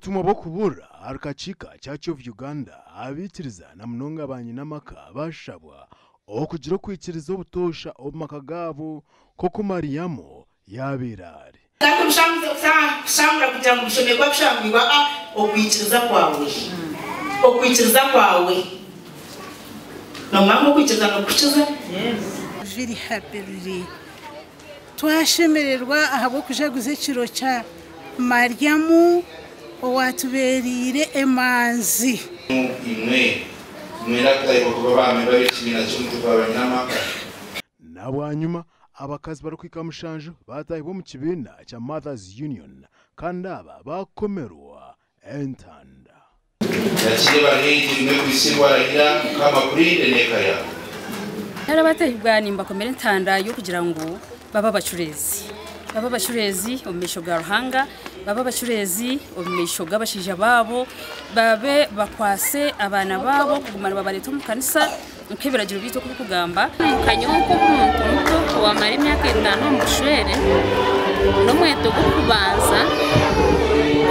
Obutumwa bw'okubuurira ahari Kakiika Church of Uganda, abaikiriza na munonga ba nyinamaka baashabwa okugira okwikiriza obutoosha omu maka gaabo nk'oku Mariamu yaabaire ari. Kushangura kugira ngu bushemererwe kushangwirwa a okwikiriza kwawe. Okwikiriza kwawe. Nomanya ngu okwikiriza nikukukiza? Very happy really. Twashemererwa ahabw'okujaguza ekiro kya Mariamu owatubeereire emanzi. Imwe nimwenda kutahibwa kuba baamemba b'ekibiina ky'omutwe gwa banyinamaka? Na bwanyima, abakazi barikuhika mushanju baatahibwa omu kibiina kya Mothers Union kandi aba baakomerwa entanda. Yakira ebaruha egi rimwe kwitsya erwarahira, Mukama akurinde n'eka yaawe. Hare abatahibwa nimbakomera entanda y'okugira ngu babe abacureezi. Babe abacureezi omu maisho ga Ruhanga, babe abacureezi omu maisho g'abashaija baabo, babe bakwatse abaana baabo kuguma nibabareeta omu kanisa nk'ebiragiro byaitu oku birikugamba. Nka nyowe nk'omuntu muto owamara emyaka etaano omu bushwere, n'omweto gw'okubanza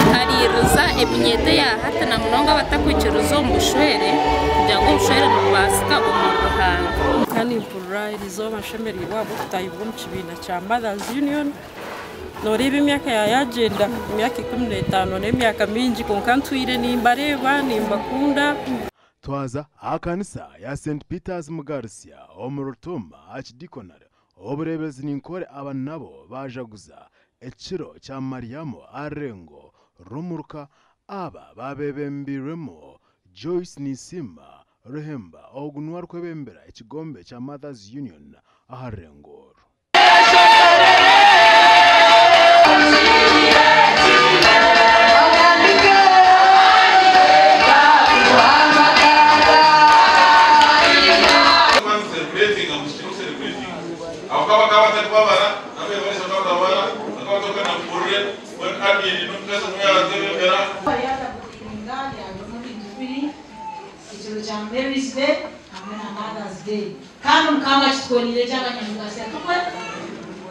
kuhariiriza eminyeeto eya hati na munonga abatakwikiririza omu bushwere kugira ngu obushwere nibubaasika omuri Ruhanga. Kandi nimpurira erizooba nshemereirwe ahabw'okutaahibwa omu kibiina kya Mothers Union. Nooreeba emyaka yaawe yaagyenda, emyaka 15 n'emyaka mingi kwonka ntwire nimbareeba, nimbakunda. Twaza aha kanisa ya Saint Peters Mugarusya omu Rutuma Archdeaconry, obureebezi ninkore aba nabo baajaguza ekiro kya Mariamu Arengo Rumuruka. Aba baabebembeirwemu Joyce Ninsiima Ruhemba ogu niwe arikwebembera ekigombe kya Mothers Union aha rurengo oru. Ekiro kya Mary's Day hamwe na Mother's Day. Kandi Mukama akitukoreire gye abanyamugasyo tukwe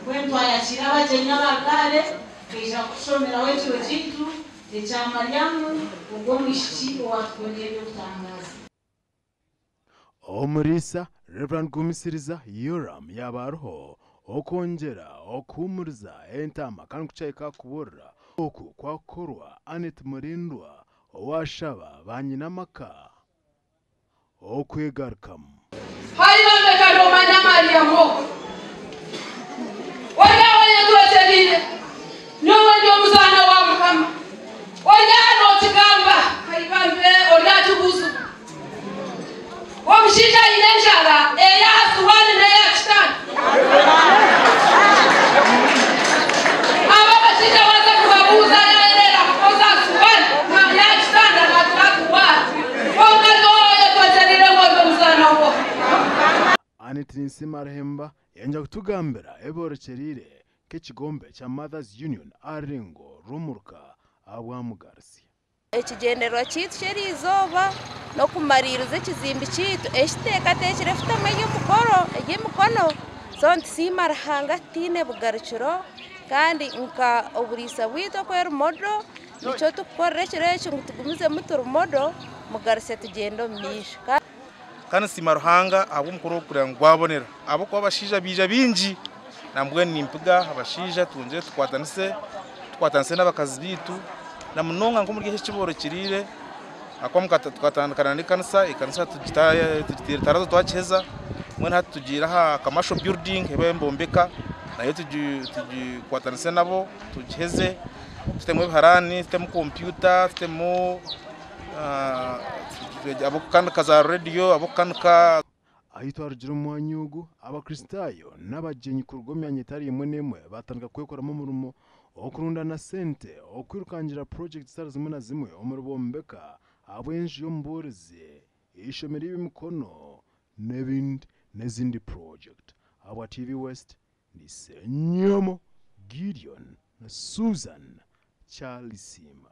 mbwenu twayakiira abagyenyi abaruga hare baija kutushomeraho ekiro kyaitu ekya Mariamu ogwo omwishiki owatukoreire eby'okutangaaza. Omuriisa Rev. Gumisiriza Yoram yaaba ariho okwongyera okuhuumuriza entaama kandi ku kyahika aha kubuurira oku kwakukorwa Annet Murindwa owaashaba banyinamaka okwegarukamu. Haiba ka nomanya Mariamu ogwo ori aho oyetwekyereire, Nyowe ndi omuzaana wa Mukama. Ori aha nookigamba, haiba mbe ori aha kibuuzibwa. Omushaija aine enjara ey'aha suwaani n'eya kitanda. Abo abashaija waaza kubabuuza yaayereera kukoza aha suwaani n'aha kitanda naagira ati, Waati. Kwonka iwe oyetwekyereire ngu ori omuzaana w'oha? Annet Ninsiima Ruhemba yayongyera kutugambira ebi borekyereire nk'ekigombe kya Mothers Union aha rurengo rw'omuruka ahabwa Mugarusya. Ekigyendererwa kyaitu ky'eriizooba n'okumariiriza ekizimbi kyaitu ekiteekateekire kutamu eby'emikono. So nitusiima Ruhanga tutaine bugarukiro kandi nka oburiisa bwaitu oku eri modo nikyo turikukorera ekiro eki ngu tugumizemu turi modo mugarusye tugyende omu maisho. Kandi nsiima Ruhanga ahabw'omukoro ogu kureba ngu gwabonera ahabw'okuba abashaija baija baingi. Nambwenu nimpiga abashaija twongyere tukwatanise, tukwatanise n'abakazi baitu na munonga nk'omuri eki ekiboorekyereire ahakuba tukatandikana n'ekanisa, ekanisa tugiteire tarazo twagiheza, mbwenu hati tugiire aha commercial building ei bariyo nibombeka nayo tugikwatanise nabo tugiheze, tutemu ebiharani, tutemu kompyuta, tutemu ab'okukanika za rediyo, ab'okukanika. Ahu twarugire omu mwanya ogu, Abakristaayo n'abagyenyi kuruga omu myanya etari emwe n'emwe baatandika kwekoramu omurimo okurundana sente okwirukangira purojekiti zitari zimwe na zimwe omuri Bombeka ahabw'enju y'omubuurizi, eishomero ry'eby'emikono n'ebindi n'ezindi purojekiti. Ahabwa TV West, ndi Ssenyomo Gideon na Susan Kyalisiima.